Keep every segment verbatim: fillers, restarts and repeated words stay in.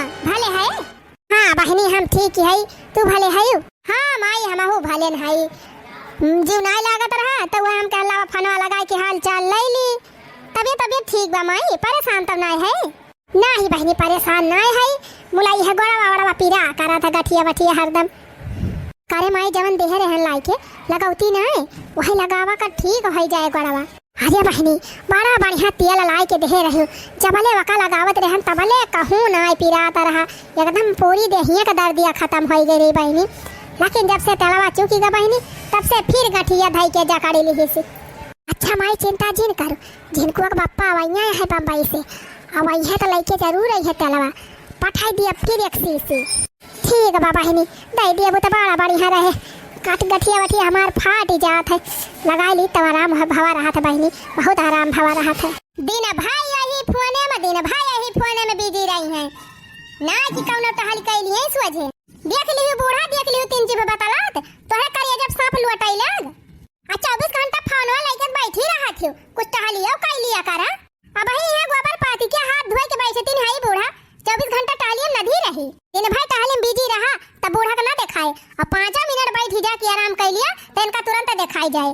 भले है? हाँ बहिनी, हम ठीक ही है, तू भले है? हाँ माई, हमहू भले न है। हम्म, जीव नाय लागत रहा, तो वह हम कहला फोनवा लगाए के हाल चाल ले ली। तबियत, तबियत ठीक बा माई, परेशान तो नाय है? नाही बहिनी, परेशान नाय है, मुला यह गोड़वा वड़वा पीरा करत है, गठिया बठिया हरदम। करे माई, जवन देहे रहन लाइके लगौती नाय, वही लगावा कर ठीक होइ जाए गोड़वा। अरे बहिनी, बड़ा बढ़िया तेल लाइके देहे रही, जबले वका लगावत रहन तबले कहूँ नाय पीरात रहा, एकदम पूरी देहिया का दर्दिया खतम होइ गई रही बहिनी। लेकिन जब से तेलवा चुकी गा बहिनी, तब से फिर गठिया धई के जकड़ी लिहिस। अच्छा माई, चिंता जिन करो, झिनकुआ के बप्पा अवइया है बम्बई से, अवइया तो लइके जरूर अइहे तेलवा, पठाई दिया फिर एक शीशी। ठीक बा बहिनी, दे दिया, वो तो बड़ा बढ़िया रहे, काट गठिया वठिया हमार फाट जात है, लगाई ली तो आराम ह-, भवा रहत है बहिनी, बहुत आराम भवा रहत है। दिन भर यही फोने में, दिन भर यही फोने में busy रही हैं, ना कि कौनो टहल कैली है सोझे। देख लिहु बूढ़ा, देख लिहु तीन जीभ बतलात, तोहरे करिया जब सांप लुअटाई लग। आ चउबीस घंटा फोनवा लइके बैठी रहत हियो, कुछ टहलियो कइ लिया करा। अबही इहाँ गोबर पाथी के हाथ धोए के बैठे तीन हई बूढ़ा, चउबीस घंटा टहलिए में नदी रही। दिन भर टहले में busy रहा, तब बूढ़ा के ना देखाए। अब पाँचा मिनट बैठी जा के आराम कइ लिया, त इनका तुरंत देखाई जाए।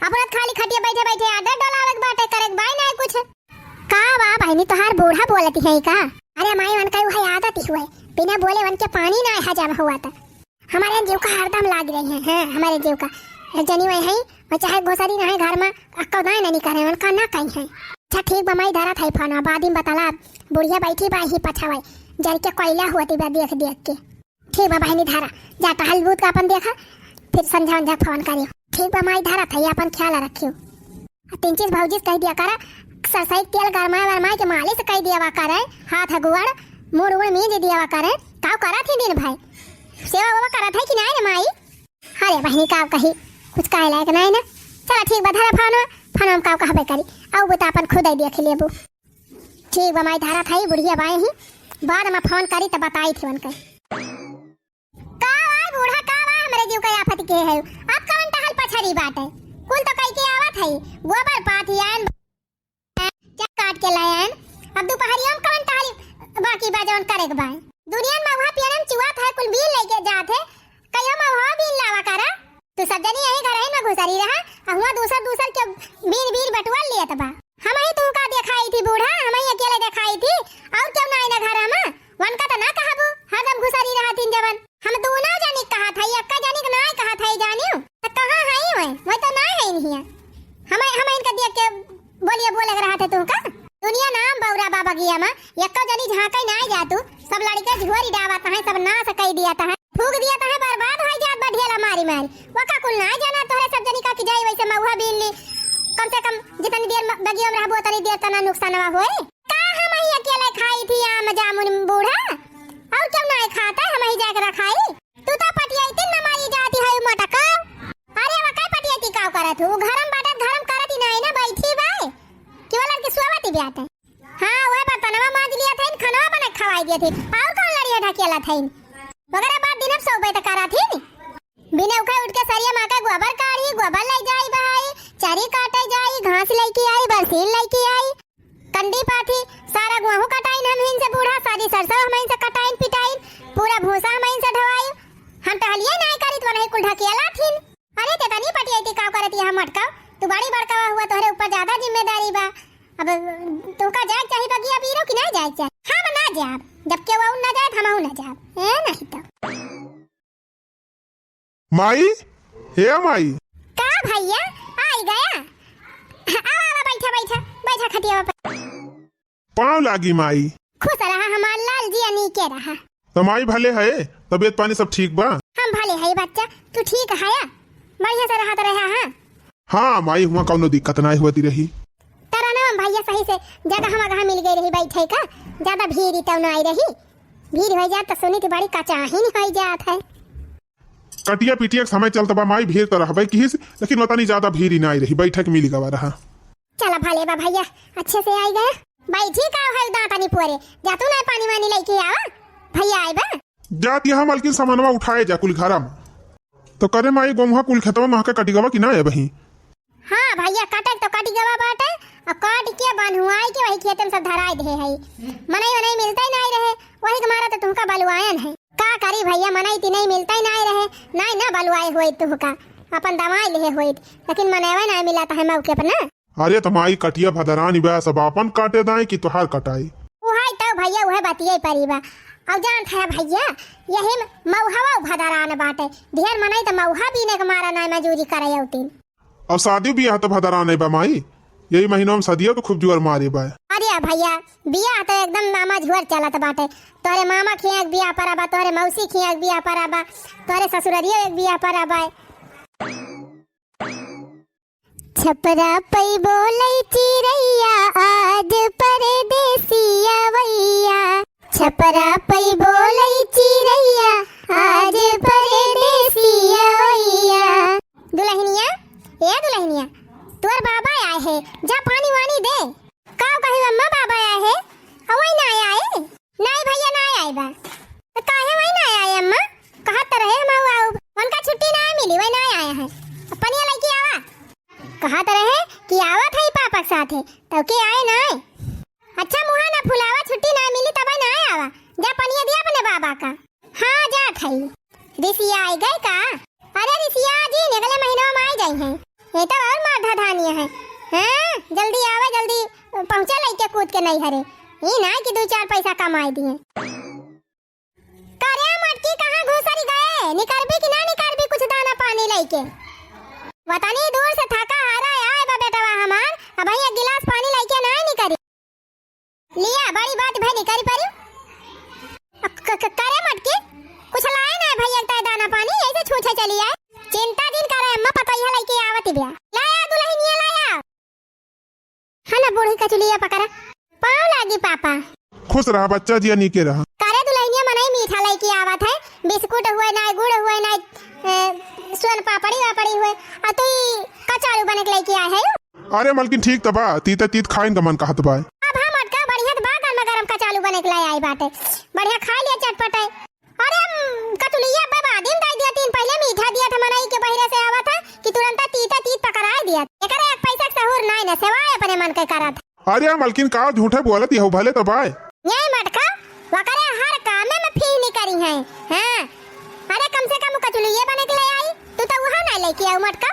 अब रात खाली खटिया बैठे बैठे आदत डोलावे के बाटे, करे के बाय नाय कुछ। का बा बहिनी, तोहार बूढ़ा बोलत है का? अरे माई, उनका उहे आदत ही हुए, बिना बोले उनके पानी ना हजम हुआ था। हमारे जीव का हरदम लाग रही है, हाँ, हमारे जीव का। एक जनी वही है, वो चाहे घुसरी रहे घर में, अक्का दाय नहीं करे, उनका ना कहीं है। अच्छा ठीक बा माई, धरत है फोन, बाद में बतला, बुढ़िया बैठी बा ही पछावे, जर के कोयला हुआ बा देख देख के। ठीक बा बहिनी, धरा, जा टहल बूत का अपन देखा, फिर संझा उंझा फोन करियो। ठीक बा माई, धरत है, अपन ख्याल रखियो। आ तीन चीज भौजी से कह दिया करा, सरसई के तेल गरमाए वरमाए के मालिश कह दिया वा करे, हाथ गोड़, मुड़ उड़ मीज दिया वा करे। काव करत ही दिन भर? सेवा वेवा करत है कि नाय रे माई? अरे बहिनी, काव कही, कुछ कहे लायक नाय ना। चला ठीक बा, धरा फोन, फोन हम काव कहबे करी, आउ बता अपन खुद ही देख लेबू। ठीक बा माई, धरत है, बुढ़िया बाई ही, बाद में फोन करी त बताई थी उनके। का आय बूढ़ा, का बा हमरे जीव का आफत के है? अब कवन टहल पछरी बाटे? कुल तो कई के आवत है, गोबर पाथी आयन, चक काट के लायन। अब दुपहरिया में कवन टहल बाकी बा जवन करे के बा? दुनिया में महुआ पेड़न चुआत है, कुल बीन लेके जात है, कहियो महुआ बीन लावा करा। तू सब जनी यही घर में घुसरी रहा, आ हुआ दूसर दूसर के बीन बीन बटुआ लेत बा। हमही तुहका देखाई थी बूढ़ा, हमही अकेले देखाई थी, और केहू ना आइना घर में। वनका त ना कहबू, हरदम घुसरी रहत हिन जवन। हम दूनो जनी कहत हई, एक्का जनी के नाय कहत हई जानियो। त कहाँ हई वै? वै त नाय हई हिया। हमही, हमही इनका देख के बोलिया बोले के रहत है तुहका। दुनिया नाम बौरा बा बगिया में, एक्का जनी झांकै नाय जातू, सब लड़के झोरी डावत हैं, सब नाश कई दिया त है। फूक दिया त है, बर्बाद होइ जात बा ढेला मारी मारी। वका कुल ना जाना तोहरे सब जनी का कि जाई वैसे महुआ बीन ली। कम से कम जितनी देर म-, बगिया में रहबो उतनी देर तना नुकसानवा होए। का हमही अकेले खाई थी आम जामुन बूढ़ा? और केहू ना खाता, हमही जाके रखाई। तू तो पटियाई तीन न मारी जाती है मोटका। अरे वका पटियाई ती काव करत हूँ? घर में बाटत घर में करत ही नहीं ना, बैठी बाय। केवल लड़की सोवत ही ब्यात है। हाँ, वह बर्तनवा माज लिया था, इन खानवा बना के खवाई दिया थे। और कौन लड़िया ढकेला था इन? ओकरे बाद दिन अब सौ बजे तक करा थी नी। बिना उठे उठ के सरिया माँ के गोबर काढ़ी, गोबर ले जाई बहाई, चरी काटे जाई, घास लेके आई, बरसीन लेके आई, कंडी पाथी, सारा गेहूं कटाइन हम हिन से बूढ़ा, सारी सरसों हम हिन से कटाइन पिटाइन, पूरा भूसा हम हिन से ढवाई। हम टहलिए नाय करी तो नहीं कुल ढकेला थीन। अरे ते तनी पटियाई ती काव करत यहाँ मटकाव, तू बड़ी बड़कावा हुआ, तोहरे ऊपर ज्यादा जिम्मेदारी बा। अब तुहका जाए के चाही बगिया बीरो कि ना जाए के चाही? हम ना जाब, जब केहू और ना जाए त हमहू ना जाब। ए नहीं तो। माई, हे माई। का भैया, आई गया? आवा, आवा, बैठा, बैठा, बैठा खटिया पर। पाँव लागी माई। खुश रहा हमार लाल जी, अनी के रहा। तो माई भले है, तबीयत पानी सब ठीक बा? हम भले है बच्चा, तू ठीक है? बढ़िया से रहत रहा, हाँ? हाँ माई, हुआ कौनो दिक्कत नाय होती रही। तरनवा में भैया सही से जगह हम अगह मिल गई रही बैठे का, ज्यादा भीड़ तो नाय रही, भीड़ हो जात तो सुनी थी बड़ी कचाहिन हो जात है। कटिया पिटिया के समय चलत बा माई, भीड़ तो रहबे किहिस, लेकिन ओतनी ज्यादा भीड़ ही नाय रही, बैठे के मिल गवा रहा। चला भले बा भैया, अच्छे से आई गया। बैठी का है दांतनी पोरे, जा तू ना पानी वानी लेके आवा, भैया आए बा। जात यहाँ मलकिन सामानवा उठाए जा कुल घरा में। तो करे माई गोमुहा कुल खेतवा में आके कटी गवा कि ना है बही? हाँ भैया, कटे तो कटी गवा बाटे, और काट के बन्हुआई के वही खेते में सब धराई दे है। मनई वनई मिलते ही नहीं रहे, वही के मारा तो तुहका बलुआयन है। का करी भइया, मनई तिनई मिलतै नाहीं रहे, नाहीं ना बलुआए होइत तुहका, अपन दवाई लिहे होइत, लेकिन मनैवै नाहीं मिलत है मौके पर ना। अरे त माई कटिया भदरान बा, सब आपन काटे दाएं कि तोहार कटाई? उहै तो भइया, उहै बतिये परी बा। अउ जानत है भइया, यही में मउहवा भदरान बाटे, ढेर मनई त मउहा बीने के मारा नाहीं मजूरी करे अउतीन। अब शादी बियाह त भदरान बा माई, यही महीनवा में शादिया के खूब जुअर मारे बा। अरे भइया, बियाह त एकदम मामा झुअर चलत बाटे। तोहरे मामा खियाँ एक बियाह परा बा, तोहरे मौसी खियाँ एक बियाह परा बा, तोहरे ससुररियो एक बियाह परा बा। छपरा पइबो लई चिरैया, आज परदेसिया वैया। छपरा पइबो लई चिरैया, आज परदेसिया वैया। दुलहिनिया, ए दुलहिनिया, तोर बाबा आए हैं, जा पानी वानी दे। का कही अम्मा, बाबा आए हैं, अवै ना आए? नाहीं भइया, नाहीं आए बा। त काहे वही नाहीं आए अम्मा? कहत त रहे हम आऊ, आऊ। उनका छुट्टी नाहीं मिली, वही नाहीं आए हैं। अब पनिया लइके आवा। कहत रहे कि आवत है पापा के साथे, तब के आए नाहीं। अच्छा मुहा ना फुलावा, छुट्टी नाहीं मिली तब नाहीं आवा। जा पनिया दिया अपने बाबा का। हाँ, जात हई। रिसिया आई गए का? अरे रिसिया जिन, अगले महीनवा में आई जाई हैं। ये तो और मार धाधानिया है। हाँ, जल्दी आवे, जल्दी पहुँचा लइके कूद के नैहरे। ई नाहीं कि दुइ चार पैसा कमाई दिए। करे मटकी, कहाँ घुसरी गए? निकरबी कि ना निकरबी कुछ दाना पानी लइके? वतनी दूर से थका हारा आए बा बेटवा हमार, अबहीं एक गिलास पानी लइके नाहीं निकरी। लिया, बड़ी बात भई निकरी परी। क-, क-, करे मटकी, कुछ लाए नाहीं भइया, एक ताई दाना पानी, यही से छूछे चली आए। चिंता जिन करे अम्मा, पतोहिया लइके आवत बिया। लाया दुलहिनिया, लाया। है ना बूढ़ी कचुलिया पकड़ा। पाँव लागी पापा। खुश रहा बच्चा जिया, नीके रहा। करे दुलहिनिया, मनई मीठा लइके आवत है, बिस्कुट हुए नाहीं, गुड़ हुए नाहीं, ए, सोन पापड़ी वापड़ी हुए, आ तू ई कचालू बने के लइके आए है। अरे मलकिन, ठीक त बा, तीते तीत खाइन का मन कहत बा। अब हम अटका बढ़िया त बा, गरमा गरम कचालू बने के लइ आई बाटे, बढ़िया खाइ लिया चटपटे। अरे, हम कचुलिया बा, बादिम दाई दिया तीन, पहिले मीठा दिया था, मनई के बहिरे से आवत है कि तुरंत तीता तीत पकड़ाए दिया। एकरे एक पैसा के सहूर नाहीं न, सेवा अपने मन के करत। अरे मलकिन, का झूठे बोलत हऊ, भले तो बाय। ये मटका, वकरे हर कामे में फीह निकरी है। हाँ, अरे कम से कम कचुलिया बने के लइ आई, तू तो वहाँ नाहीं लइके आऊ मटका।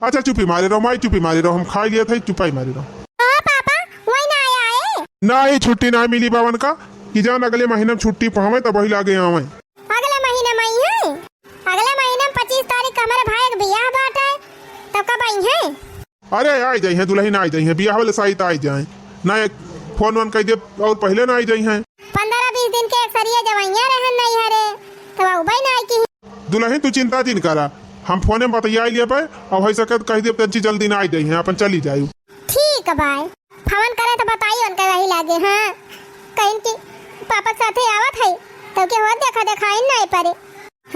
अच्छा चुपी मारे रहो माई, चुपी मारे रहो, हम खाइ लिया था, चुपाई मारे रहो। ओ पापा, वही ना आया है? नाहीं, छुट्टी नाहीं मिली बावन का, कि जान अगले महीना में छुट्टी पावे तब वही लागे आवे। अगले महीना में आई है? अगले महीना में पच्चीस तारीख का हमरे भाई के बियाह बाटे, तब कब आई है? अरे आई जाई है, दुलहिन आई जाई है, बियाह वाले साइत आई जाए ना, एक फोन वोन कइ दे और पहिले ना आई जाई है। पन्द्रह बीस दिन के एक सरिया जवइया रहन नैहरे, तब अउबे ना आई की। दुलहिन, तू चिंता जिन करा, हम फोने में बतियाइ लिया पे, अब होइ सके त कहि देब तंची जल्दी ना आइ जइहें, अपन चली जायु। ठीक बाय, फोन करे त बताई उनके वही लागे, हाँ, कहिन कि पापा के साथे आवत है, तब के होत देखा देखाइन नाहीं परे।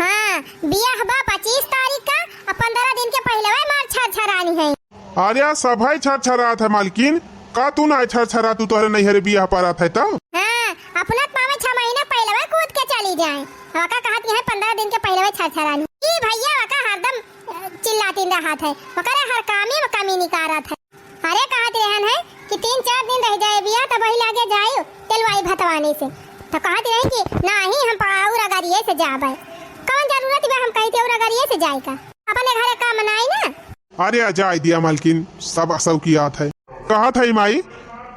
हाँ, बियाह बा पच्चीस तारीख का, अब पन्द्रह दिन के पहिले वही मार छरछरानी है। अरे, सबही छरछरात है मालकिन, का तू नाहीं छरछरातू, तोहरे नैहरे बियाह परत है त? हाँ, अपना त पावे छह महीना पहिले वही कूद के चली जाए। वका कहत है पन्द्रह दिन के पहिले वही छरछरानी। ई भइया वका हरदम, अ, चिल्लातीन रहत है, वकरे हर कामे में कमी निकारत है। अरे कहत रहन है कि तीन चार दिन रहि जाए बियाह, तब वही लागे जायु तेलवाई भतवानी से। त कहत रहे कि नाहीं, हम प-, और अगरिये से जाबे। कौन जरूरत बा हम कहित और अगरिये से जाए का? अपने घरे काम नाहीं ना। अरे आ जाए दिया मालकिन, सब सब की आत है। कहत है माई,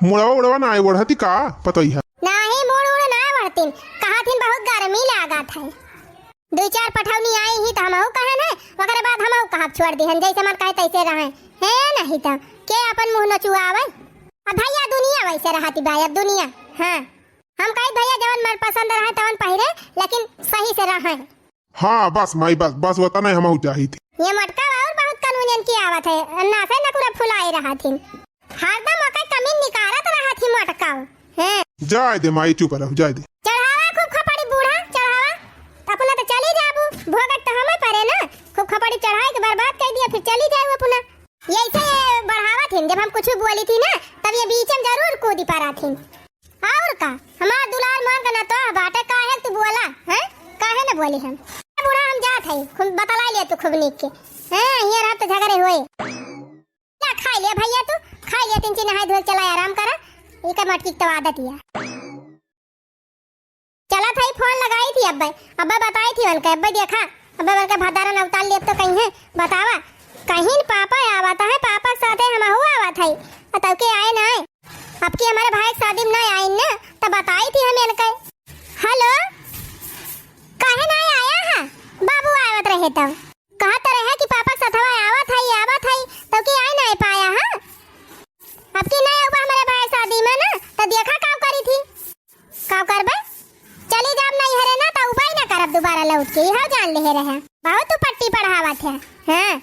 मुड़वा उड़वा नाहीं ओढ़ती का पतोहिया? नाहीं, मुड़ उड़ नाहीं ओढ़तीन, कहत हिन बहुत गर्मी लागत है। दुइ चार पठौनी आई ही त हमहू कहन है, ओकरे बाद हमहू कहब छोड़ दिहन, जैसे मन कहे तैसे रहे। हे नहीं त के अपन मुँह नचुआवे। अब भइया दुनिया वैसे रहती बा, अब दुनिया। हाँ, हम कही भइया जवन मन पसंद रहे तवन पहिरे, लेकिन सही से रहे। हाँ, बस माई, बस, बस, वतने हमहू चाहित ही। ये मटका और बहुत कानूनियन की आवत है, ना से नकुरा फुलाए रहत हिन। हरदम ओकर कमी निकारत रहत ही मटकाऊ। हैं? जाए दे माई, चुप रहो, जाए दे। चढ़ावा खूब खपड़ी बूढ़ा, चढ़ावा। अपना त चली जाबू, भोगत त हमें परे ना। खूब खपड़ी चढ़ाए के बर्बाद कइ दिया, फिर चली जाए अपना। यही से बढ़ावत हिन, जब हम कुछ बोली थी ना, तब ये बीच में जरूर कूदी पड़ा थी। और का, हमार दुलार मान का ना तो बाटे, काहे तू बोला, हैं? काहे न बोली हम? ए बूढ़ा, हम जात है, खूब बतला लिया तू खूब नीक के। हैं, हियाँ रहत तो झगड़े होए। ला, खाइ लिया भइया तू, खाइ लिया, तीन चीज नहाए धोए चला, आराम करा। इका मटकी के तो आदत या। चला अब्बे, अब्बे बताई थी उनके, अब्बे देखा, अब्बे उनके भतारन अवतार लेब तो कहिहैं, बतावा, कहिन पापा आवत है, पापा साथे हमहू आवत है, आ तब के आए ना आए। अब की हमरे भाई के शादी में ना आइन ना, तो बताई थी हम इनके। हेलो, काहे ना आया है? बाबू आवत रहे तो। कहत रहे कि पापा के सथवा आवत हई, आवत हई, तब की आए नाहीं पाया, हाँ? अब की नाहीं आउबा हमरे भाई शादी में ना, तो देखा काउ करी थी। काउ करबे? चली जाब नैहरे ना, तो उबई ना करब दोबारा लौट के, इहो जान लेहे रहे। बहुत तू पट्टी पढ़ावत है, हाँ?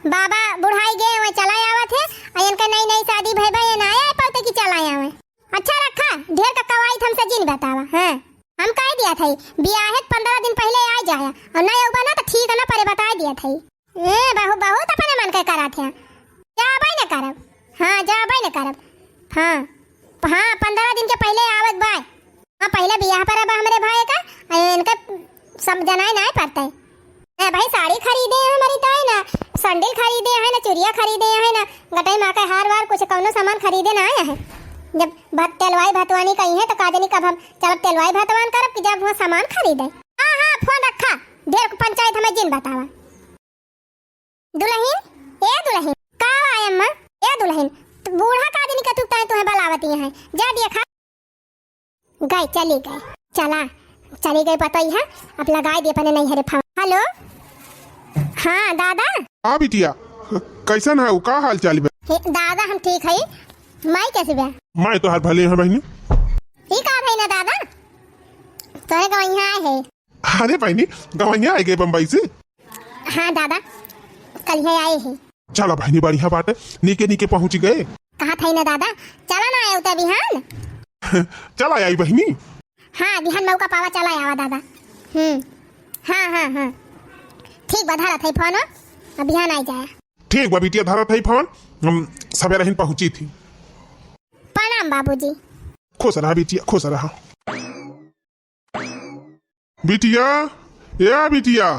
बाबा बुढ़ाई गए, वह चला आवत है, आ इनका नई नई शादी भई बा, ये ना आए पावते कि चला आवे। अच्छा रखा, ढेर का कवाई हमसे जिन बतावा। हाँ, हम कह दिया था, बियाहे के पन्द्रह दिन पहिले आ जाया, और नहीं आउबा ना तो ठीक है ना, परे बता दिया था। ए, बहु-, बहुत अपने मन के करा थे, जाबे न करब। हाँ, जाबे न करब। हाँ, हाँ, पन्द्रह दिन के पहिले आवत बाय। हाँ, पहिले बियाह पर बा हमरे भाई का, ए, इनका सब जनाए ना पड़ते। ए भाई, साड़ी खरीदे हैं हमारी ताई ना, सैंडल खरीदे हैं ना, चुरिया खरीदे हैं ना, गटई माँ का हार वार कुछ कौनो सामान खरीदे ना आया है। जब भत-, तेलवाई भतवानी कही है तो का जानी कब हम चलब तेलवाई भतवान करब कि जब वहाँ सामान खरीदे। हाँ, हाँ, फोन रखा, ढेर पंचायत हमें जिन बतावा। दुलहिन, ए दुलहिन, का आय अम्मा? ए दुलहिन, तू बूढ़ा का दिन के तू तय तुहे बलावती है, जा देखा। गए, चली गए, चला, चली गए पतई है, अब लगाए दे अपने नैहरे फोन। हेलो, हाँ दादा। हाँ बिटिया, कैसन है, का हाल चाल बा? हे दादा, हम ठीक है, माई कैसे बा? माई तोहार भले है बहिनी। ई का भई ना दादा, तोहरे गवैया आए है। अरे बहिनी, गवैया आए गए बम्बई से? हाँ दादा, कल ही आए हैं। चला बहिनी, बढ़िया बात है, नीके नीके पहुँच गए। कहा था ना दादा, चला ना आए उतर बिहान। चला आई बहिनी। हाँ, बिहान मौका पावा, चला आवा दादा। हम्म, हाँ, हाँ, हाँ, ठीक बा, धरत है फोन, अब बिहान आई जाए। ठीक बा बिटिया, धरत है फोन, हम सवेरे ही पहुँची थी। प्रणाम बाबूजी। खुश रहा बिटिया, खुश रहा। बिटिया, ए बिटिया।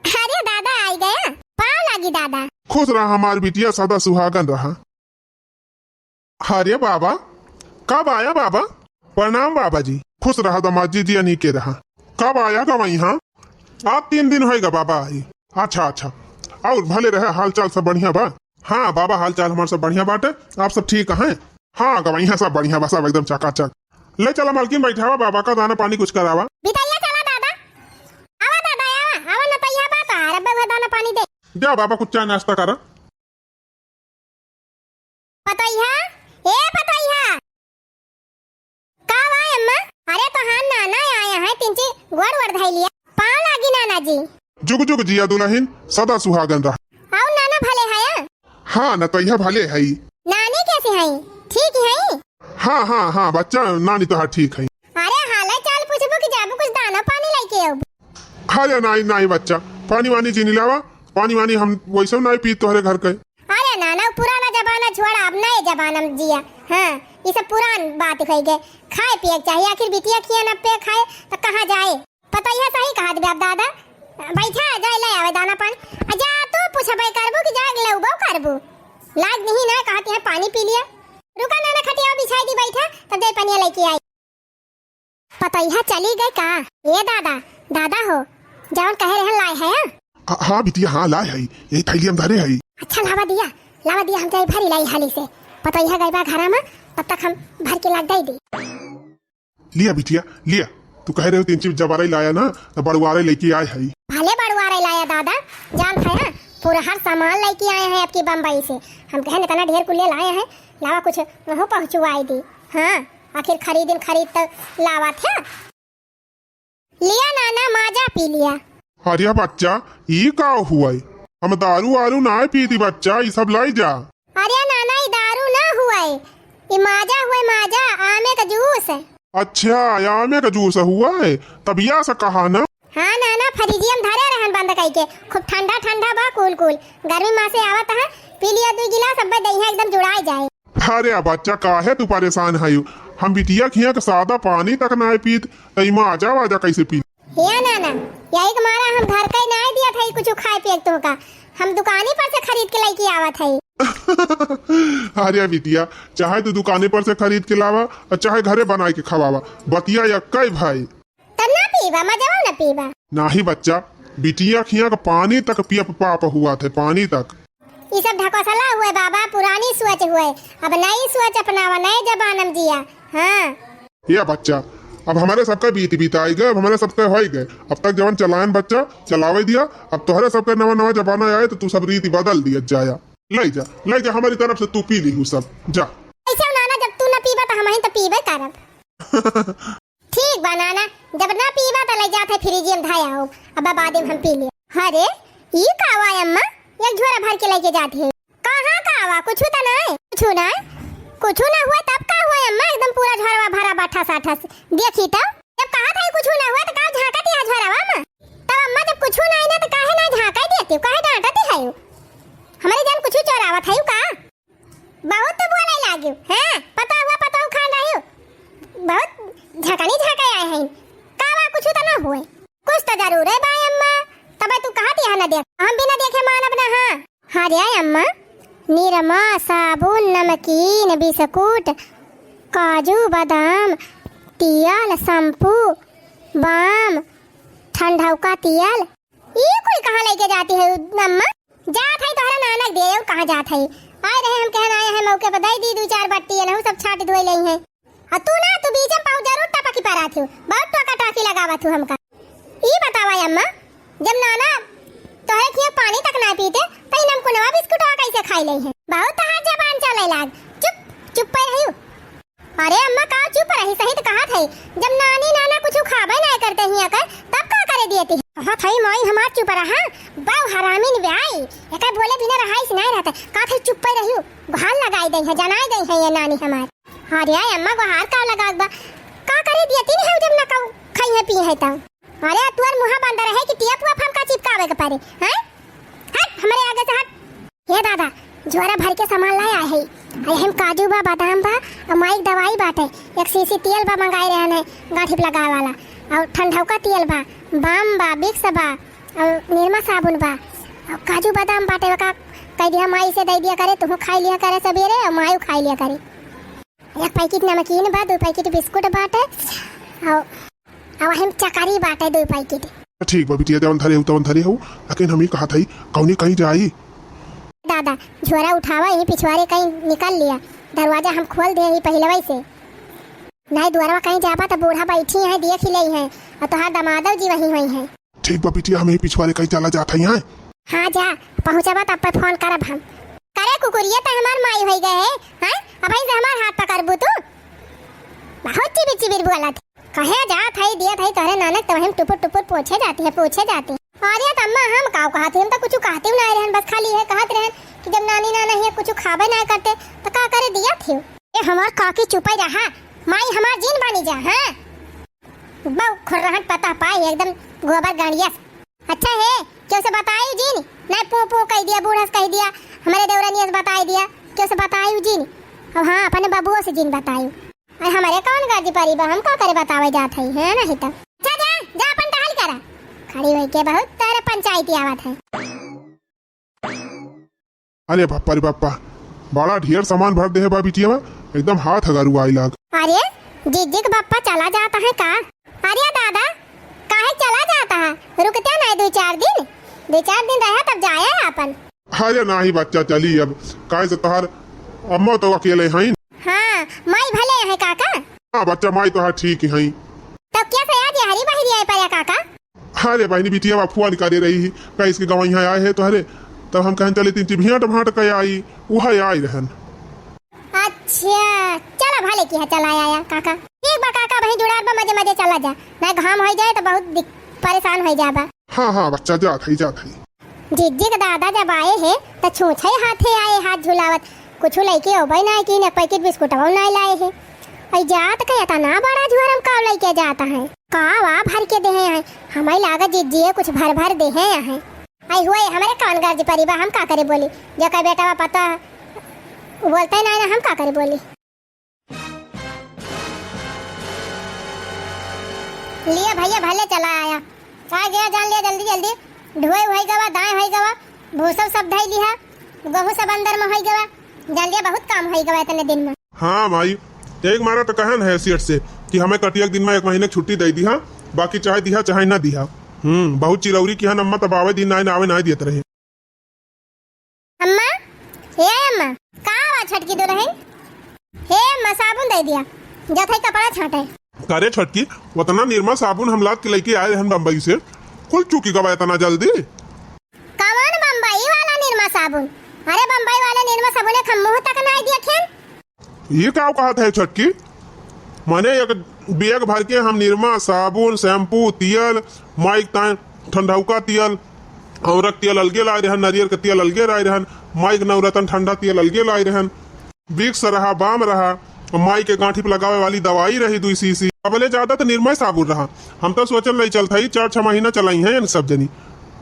अरे दादा, आई गया, पाँव लागी दादा। खुश रहा हमार बिटिया, सदा सुहागन रहा। अरे बाबा, कब आया बाबा? प्रणाम बाबा जी, खुश रहा दामाद जी, जिया नीके रहा। कब आया गवैया? आज तीन दिन होएगा बाबा आई। अच्छा, अच्छा, और भले रहे, हाल चाल सब बढ़िया बा? हाँ बाबा, हाल चाल हमार सब बढ़िया बाटे, आप सब ठीक हैं? हाँ गवैया, सब बढ़िया बा, सब एकदम चकाचक। ले चला मलकिन, बैठावा बाबा का दाना पानी कुछ करावा। बिटैया चला दादा, आवा दादा, आवा, आवा ना, तैया बा तो अरे बउआ दाना पानी दे। जा बाबा, कुछ चाय नाश्ता करा। पतैया, ए पतैया। का बा अम्मा? अरे तोहार नाना आया है, तिनची गोड़ वोड़ धई लिया। पाँव लागी नाना जी। जुग जुग जिया दुलहिन, सदा सुहागन रहा। और नाना भले हया? हाँ, नतैया भले हई। नानी कैसे हई? ठीक हई? हाँ, हाँ, हाँ, बच्चा, नानी तोहार ठीक हई। अरे हाल चाल पूछबू कि जाबू कुछ दाना पानी लेके आबू? अरे नाई, नाई बच्चा, पानी वानी जिन लावा, पानी वानी हम वैसे नाई पी तोहरे घर के। अरे नाना, उ पुराना जमाना छोड़ा, अब नए जमाना में जिया। हाँ, ई सब पुरान बात कही गए। खाए पिए के चाहिए, आखिर बिटिया खिया न पे खाए तो कहाँ जाए? पतैया सही कहत बा दादा, बैठा जाए ले आवे दाना पानी। आ जा तू पूछबे करबू कि जा लेबो करबू? लाग नहीं ना कहती है पानी पी लिया। रुका नाना, खटिया बिछाई दी, बैठा तब जाए पनिया लेके आई। पतैया चली गए का? ए दादा, दादा हो, जवन कहे रहन लाए है, हाँ? हाँ, हाँ बिटिया, हाँ लाए है, यही थैली हम धरे है। अच्छा लावा दिया, लावा दिया, हम जाए भरी लाई हाली से। पतैया गए बा घरा में, तब तक हम भर के लाग दे दी। लिया बिटिया, लिया, तू कहे रहे तीन चीज जबारे लाया ना, तो बड़ुआरे लेके आए है। भले बड़ुआरे लाया दादा, जान है, पूरा हर सामान लेके आए हैं आपकी बम्बई से। हम कहे इतना ढेर कुल ले लाए हैं, लावा कुछ वहाँ पहुँचवाई दी। हाँ, आखिर खरीदिन खरीद तो लावा थे। लिया नाना, माजा पी लिया। अरे बच्चा, ई का हुआ है? हम दारू वारू ना पीती बच्चा, ई सब लाई जा। अरे नाना, ई दारू ना हुआ है, ई माजा हुआ है, माजा, आमे का जूस। अच्छा, आमे का जूस हुआ है, तब या से कहा ना। हाँ नाना, फ्रिजिया में धरे रहन बंद कई के, खूब ठंडा ठंडा बा, कूल कूल। गर्मी माँ से आवत है, पी लिया दू गिलास, अब दहिया एकदम जुड़ाए जाए। अरे बच्चा, काहे तू परेशान है? हम बिटिया खिया के सादा पानी तक ना पीत, त ई माजा वाजा कैसे पी? या नाना, यही के मारा हम घर का ही ना दिया था कुछ खाए पिए तो का, हम दुकानी पर से खरीद के लेके आवत है। अरे बिटिया, चाहे तू दुकाने पर से खरीद के लावा और चाहे घरे बनाए के खवावा, बतिया या कई भाई। तब ना बा, मजवा न पीबा। नाही बच्चा, बिटिया खिया का पानी तक पियप पाप हुआ थे, पानी तक। ई सब ढकोसला हुए बाबा, पुरानी सोच हुए। अब नई सोच अपनावा, नए जमाना में जिया। हाँ। या बच्चा, अब हमरे सबका बीत बीताई गए, अब हमरे सबका होई गए। अब तक जवन चलायन बच्चा, चलावे दिया। अब तोहरे सबका नवा नवा जमाना आए तो तू सब रीति बदल दिया जाया। ले जा, ले जा, हमारी तरफ से तू पी ली हूँ सब, जा। ऐसे नाना, जब तू ना पीबा तो हम ही तो पीबे करब। ठीक बा नाना, जब ना पीबा त ले जात है फ्रिज में धाया हो, अब बादे में हम पी ले। अरे, ई का हुआ अम्मा, एक झोरा भर के लेके जात है। कहाँ का हुआ, कुछ तो नहीं, कुछ नहीं, कुछ ना हुआ तब का हुआ अम्मा, एकदम पूरा झोरवा भरा बा ठसाठस। देखी तो, जब कहा था कुछ ना हुआ तो का झांकत यहाँ झोरवा में? तब अम्मा जब कुछ नहीं ना तो काहे ना झांका देती, काहे डांटती है? हमारी जान कुछ चोरावत है का? बहुत तो बोले लागियो, हैं? पता हुआ, पता खान रहियो। बहुत झकनी झकाए आए हैं। का बा, कुछ तो ना हुए। कुछ तो जरूर है बा अम्मा। तबे तू कहत यहाँ न देख। हम बिना देखे मानब ना, हाँ। हाँ रे अम्मा, निरमा, साबुन, नमकीन, बिस्कुट, काजू, बादाम, तियल, शैम्पू, बाम, ठंडौका तियल, ई कुल कहाँ लेके जाती है अम्मा? जात है तोहरा नानक दे, और कहाँ जात है? आए रहे हम कहन आए हैं मौके पर, दे दी दू चार बट्टी, एनहू सब छाट धोए लेई हैं। और तू ना, तू बीच में पाँव जरूर टपकी पर आती हो, बहुत टोका टाकी लगावत हो हमका। ई बतावा अम्मा, जब नाना तोहरे खिया पानी तक ना पीते, तो ई नमकुनवा बिस्कुटवा कैसे खाई लेई हैं? बहुत तोहार जबान चले लाग। चुप, चुप पे रहियो। अरे अम्मा, का चुप रही, सही तो कहत है, जब नानी नाना कुछ खाबे ना करते हिया कर, तब का करे दिए ती? कहत है माई हमार चुप रहा, बहु हरामिन ब्याई, एकर बोले बिना रहाइस नहीं रहते, कहत है चुप पे रहियो, गुहार लगाई दे है, जनाई दे है ये नानी हमार। अरे अम्मा, गुहार का लगा बा, का करे दिए ती नहीं जब ना खाऊ, खाई है पी है तब। अरे, तुअर मुँह बंद रहे कि टिया पुआ फमका चिपकावे के परे, हैं? हट, हमरे आगे से हट। हे दादा, झोरा भर के सामान लाए आए है। अरे, हम काजू बा, बादाम बा, और माई के दवाई बाटे। एक शीशी तेल बा, मंगाए रहन है, गांठी पे लगावे वाला। और ठंडौका तेल बा, बाम बा, बिक्स बा, और निरमा साबुन बा, और काजू बादाम बाटे, ओका कह दिया माई से दे दिया करे, तुहू खाई लिया करे सबेरे, और माई खाई लिया करे। एक पैकेट नमकीन बा, दो पैकेट बिस्कुट बाटे, और, और हम चकरी बाटे दो पैकेट। ठीक बा बिटिया, जवन धरे हो तवन धरे हो, लेकिन हम ही कहत हई, कौनी कहीं जाई? दादा, झोरा उठावा, यही पिछवारे कहीं निकल लिया, दरवाजा हम खोल दे ही पहिलवई से। नहीं दुआरवा कहीं जाबा तो बूढ़ा बैठी है, देख ही लई है, और तोहार दमादव जी वहीं हुई है। ठीक बा बिटिया, हम ही पिछवारे कहीं चला जात हई, हैं? हाँ जा, पहुँचबा तब पे फोन करब हम। करे कुकुरिया, तो हमार माई होई गए है, हैं? अबहीं से हमार हाथ पकड़बू तू? बहुत चिबिर चिबिर बोलत। कहे जात हई, दियत हई तोहरे नानक, तो हम टुपुर टुपुर पूछे जाती है, पूछे जाती है। अरे त अम्मा, हम का कहत ही, हम तो कुछ कहती ना रहन, बस खाली है कहत रहन कि जब नानी नाना हिया कुछ खाबे ना करते तो का करे दियत ही। ए हमार काकी चुपे रहा, माई हमार जिन बनी जा, हाँ? बहु खुर्रहट पता पाई एकदम गोबर गड़िया। अच्छा है, केहू से बतायू जिन? नहीं पू पू कह दिया, बूढ़ा से कह दिया, हमारे देवरानिया से बताई दिया, केहू से बतायू जिन? अब हाँ, अपने बबुओ से जिन बतायू। अरे हमारे कौन गाजी परी बा, हम का करे बतावे जात हई, है नहीं तो। अच्छा जा, जा अपन टहल करा। खड़ी होई के बहुत तारा पंचायती आवत है। अरे बापा रे बापा, बड़ा ढेर सामान भर दे है बा बिटिया, एकदम हाथ अगरुआई लाग। अरे जिज्जी के बापा चला जाता है का? अरे दादा, काहे चला जाता है? रुकते नहीं दो चार दिन, दो चार दिन रहा तब जाए अपन। अरे नाही बच्चा, चली अब, काहे से तोहार अम्मा तो अकेले हईन। हाँ, माई भले है काका। हाँ बच्चा, माई तोहार ठीक हईन। तब क्या से आज हरी बहरी आए पड़े काका? अरे बहिनी, बिटिया बा फोन करे रही, कहिस कि गवैया आए है तोहरे, तब हम कहन चले तीन ची भेंट भांट के आई, उहे आई रहन। अच्छा, चला भले किहा चला आया काका। ठीक बा काका, वहीं जुड़ार बा, मजे मजे चला जा, ना घाम होई जाए तो बहुत दिक-, परेशान होई जाबा। हाँ हाँ बच्चा, जात हई, जात हई। जिज्जी के दादा जब आए हे, त छूछे हाथे आए, हाथ झुलावत। कुछु लइके अउबे नाय कीन, एक पैकेट बिस्कुटवा नाय लाए हे। अई जात के एतना बड़ा झोरम का लइके जात हे? का वा भर के देहे हे? हमई लागत जिज्जिए कुछ भर भर देहे हे। अई हुए, हमरे कवन गर्ज परी बा, हम का करे बोली? जेकर बेटवा पता, उ बोलते नाय ना, हम का करे बोली? लिया भैया, भले चला आया। का गया जान लिया, जल्दी जल्दी। ढोए होई गवा, दाएं होई गवा, भूसा सब धई लिहा, गेहूं सब अंदर में होई गवा। जान लिया, बहुत काम होई गवा इतने दिन में। हाँ माई, एक मारा तो कहन है सेठ से कि हमें कटिया के दिन में एक महीने की छुट्टी दे दी, हाँ, बाकी चाहे दिहा चाहे ना दिहा। हम्म, बहुत चिरौरी किहन अम्मा, तब आवे दिन नाय ना आवे नाय दियत रहे। अम्मा, ए अम्मा, का बा छोटकी दुलहिन? हे अम्मा, साबुन दे दिया, जात है कपड़ा छाटे। का रे छोटकी, वतना निरमा साबुन हम लाद के लइके आए रहन बम्बई से, कुल चुकि गवा एतना जल्दी? कवन बम्बई वाला निरमा साबुन? अरे बम्बई वाले निरमा साबुन एक हम मुँह तक नाय देखेन। ई का कहत है छोटकी? माने एक बैग भर के हम निरमा, साबुन, शैम्पू, तेल, माइक तान ठंडौका तेल, औरक तेल अलगे लाए रहन, नरियर के तेल अलगे लाए रहन, माइक नवरतन ठंडा तेल अलगे लाए रहन, विक्स रहा, बाम रहा, माई के गांठी पे लगावे वाली दवाई रही दुई शीशी। अबले ज्यादा तो निरमा साबुन रहा। हम तो सोचल नहीं चलत हई चार छह महीना चलाई है इन सब जनी।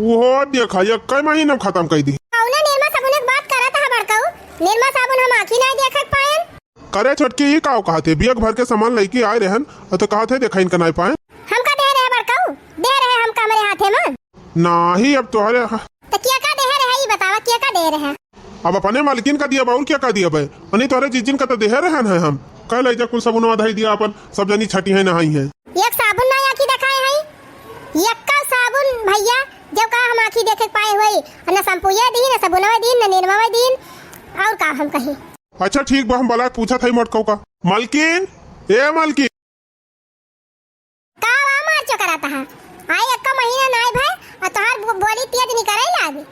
उहो देखा, एक्कै महीना में खत्म कइ दी। कौना निरमा साबुन के बात करत है बड़कऊ? निरमा साबुन हम आँखी नाय देखत पाएन। करे छोटकी, ई काव कहत है? बियक भर के सामान लइके आए रहन, और तो कहत है देखा इनका नाय पाएन। हमका दे रहे बड़कऊ? दे रहे हमका हमरे हाथे में? नाही, अब तोहरे ह- तो क्या का दे रहे, ई बतावा, क्या का दे रहे? अब अपने मालकिन का दिया बा, और क्या का दिया बे? अनी तोहरे जीजिन का तो देहे रहन है हम। कह ले जा कुल साबुनवा धई दिया अपन, सब जनी छटी है नहाई है। एक साबुन ना आँखी देखाए है, एक्का साबुन भैया, जब का हम आँखी देखे के पाए हुई, न शैम्पूए दीन, न साबुनवा दीन, न निरमावा दीन, और का हम कही? अच्छा ठीक बा, हम बला के पूछत हई मोटकऊ का। मालकिन, ए मालकिन। का बा मार चोकरा तहा? आई एक्का महीना नाय भय, और तोहार बो-, बोली तेज निकरे लागी।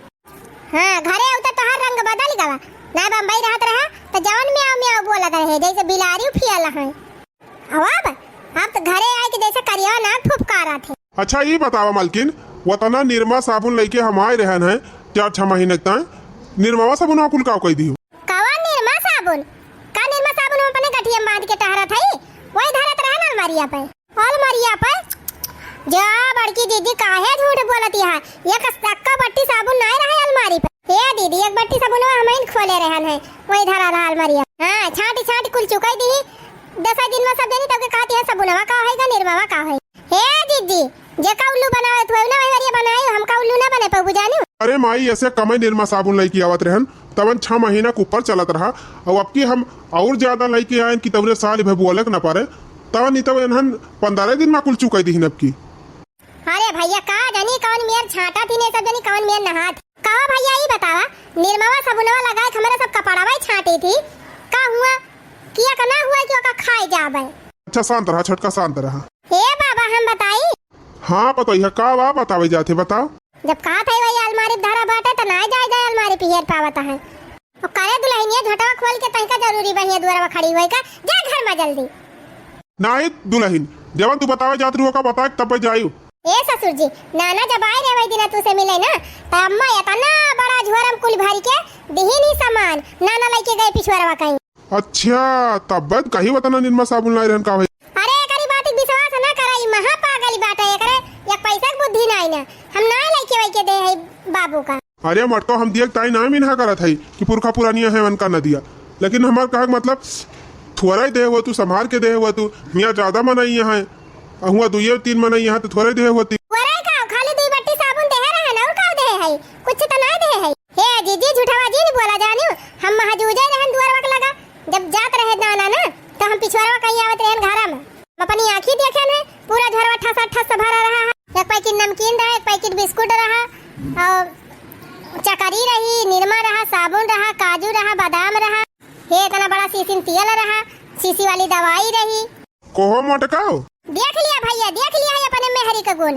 हाँ, घरे आऊ तो तोहार रंग बदल गवा। नाय बम्बई रहत रहा, तो जवन म्याऊ म्याऊ बोलत रहे, जैसे बिलारी उफियल है। अब, अब तो घरे आए के जैसे करिया नाक फुफकारत है। अच्छा, ई बतावा मालकिन, वतना निरमा साबुन लइके हम आए रहन हैं, चार छह महीने तक, निरमावा साबुन कुल काव कई दी? कवन निरमा साबुन? का निरमा साबुन हम अपने गठिया में बांध के टहरत हई? वही धरत रहन अलमारिया पे। अलमारिया पे? जा बड़की दीदी, काहे झूठ बोलत यहाँ? एक एक्का बट्टी साबुन नाय रहे अलमारी पे। ए दीदी, एक बट्टी साबुनवा हमइन खोले रहन है, वही धरा रहा अलमारिया। हाँ, छांटी छांटी कुल चुकाई दी। दस दिन में सब जनी तब के कहती है, साबुनवा का है का निरमावा का है? हे दीदी, जेका उल्लू बनावे तू ना वही वरिया बनाई, हमका उल्लू ना बने पाऊ जानू। अरे माई, ऐसे कमई निरमा साबुन लइके आवत रहन, तवन छह महीना के ऊपर चलत रहा, और अब की हम और ज्यादा लइके आयन कि तवरे साल भर बोले के ना पारे, तवन ई तब एनहन पंद्रह दिन में कुल चुकाई दिहिन अब की। अरे भैया, का जानी कौन मेर छांटा थी ने सब जनी कौन मेर नहात। कहो भैया, ई बतावा, निरमावा साबुनवा लगाए के हमरे सब कपड़वा ही छांटी थी, का हुआ कि एक ना हुआ कि ओका खाए जाबे? अच्छा शांत रहा छोटका, शांत रहा। हे बाबा, हम बताई? हाँ, बतैया, का बा, बतावे जात है, बताओ। जब कहा था वही अलमारी धरा बाटे, तो ना जाए जाए अलमारी पियर पावत है। और करे दुल्हनिया, झटवा खोल के तनिका जरूरी बहिया दुआरवा खड़ी होई का, जा घर में जल्दी। नाही दुल्हन, जवन तू बतावे जात रहू, ओका बता के तब जायू। ए ससुर जी, नाना जब आए रहे वही दिना तू से मिले ना, त अम्मा एतना बड़ा झोरम कुल भर के दिहिन ही सामान, नाना लइके गए पिछुआरवा कहीं। अच्छा, तब कही वतना निरमा साबुन लाए रहन का भाई? अरे, एकरी बात के विश्वास ना करा, ई महा पागल बाटे, एकरे एक पैसा के बुद्धि नाई ना। हम ना लइके वइके दे है बाबू का। अरे मटको, हम दिए ताई ना मिनहा करत है कि पुरखा पुरानिया है उनका न दिया, लेकिन हमार कहे के मतलब थोड़ा ही दे हुआ तू, संभाल के दे हुआ तू, मियाँ ज्यादा मनई है, हुआ दुइये तीन मनई है तो थोड़ा ही दे हुआ ती। वराई का खाली दुई बट्टी साबुन दे रहे ना, और का दे है? कुछ तो ना दे है। हे जीजी, झूठवा जिन बोला जानियो, हम महजूजे रहन दुआरवा के लगा, जब जात रहे दाना ना, तो हम पिछुआरवा कहीं आवत रहन घरा में। हम अपनी आँखी देखे न, पूरा झोरवा ठसा ठस भरा रहा है। एक पैकेट नमकीन रहा, एक पैकेट बिस्कुट रहा, और चकरी रही, निरमा रहा, साबुन रहा, काजू रहा, बादाम रहा, हे इतना बड़ा शीशी में तेल रहा, शीशी वाली दवाई रही। कोहो मोटकाओ? देख लिया भैया, देख लिया है अपने मेहरी का गुण।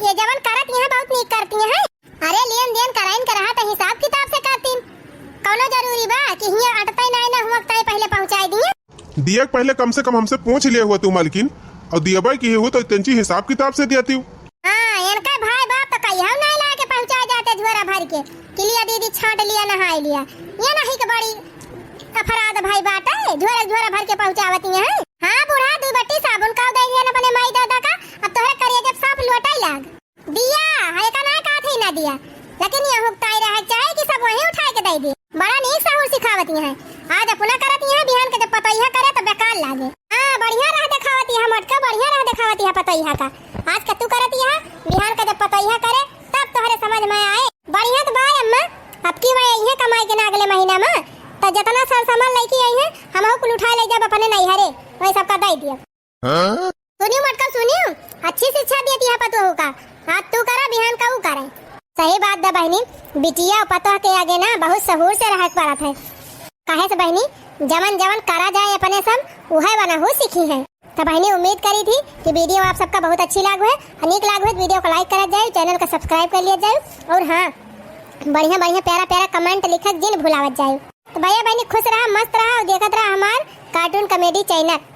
ये जवन करत यहाँ बहुत नीक करती हैं। अरे लेन देन कराइन के रहा त हिसाब किताब से करतीन। कौनो जरूरी बा कि हियाँ अटतई नाई ना हुआ तय पहले पहुँचाई दिए। दिए के पहले कम से कम हमसे पूछ लिए हुआ तू मालकिन, और दियबे की हो तो तेंची हिसाब किताब से दियती। हाँ, इनका भाई बाप तो कहियो नाई ला के पहुँचा जाते झोरा भर के कि लिया दीदी छांट लिया नहाई लिया। ये नहीं कि बड़ी अपराध भाई बाटे, झोरा झोरा भर के पहुँचावती हैं। हाँ बूढ़ा, दू बट्टी साबुन का दे दिया अपने माई दादा का, अब तोहरे करिया जब सांप लोटाई लाग। दिया, है का ना कहत है ना दिया, लेकिन ये हुकताई रहे चाहे कि सब वहीं उठाए के दे दिए। बड़ा नीक सहूर सिखावत यहाँ। आज अपना करत यहाँ, बिहान के जब पतोहिया करे तो बेकार लागे। हाँ, बढ़िया राह देखावत यहाँ मोटका, बढ़िया राह देखावत यहाँ पतोहिया का। आज का तू करत यहाँ, बिहान का जब पतोहिया करे तब तोहरे समझ में आए। बढ़िया तो बा अम्मा, अब की वह यही कमाई के ना अगले महीना में, तो जितना सर सामान लेके आई है, हम कुल उठा ले जब अपने नैहरे, वही सबका दे दिया। सुनियो मटका, सुनियो, अच्छी शिक्षा दियत है पतोहू का। आज तू करा, बिहान का ऊ करे। सही बात बा बहिनी, बिटिया और पतोह के आगे ना बहुत सहूर से रहक पड़त है। काहे से बहिनी, जवन जवन करा जाए अपने सब, उहे बनहू सीखी है। तो बहिनी, उम्मीद करी थी कि video आप सबका बहुत अच्छी लागू है। और नीक लागू है तो video को like करा जाए, channel का subscribe कर लिया जाए। और हाँ, बढ़िया बढ़िया प्यारा प्यारा comment लिखक जिन भुलावत जाए। तो भैया बहिनी, खुश रहा, मस्त रहा और देखत रहा हमार cartoon comedy channel।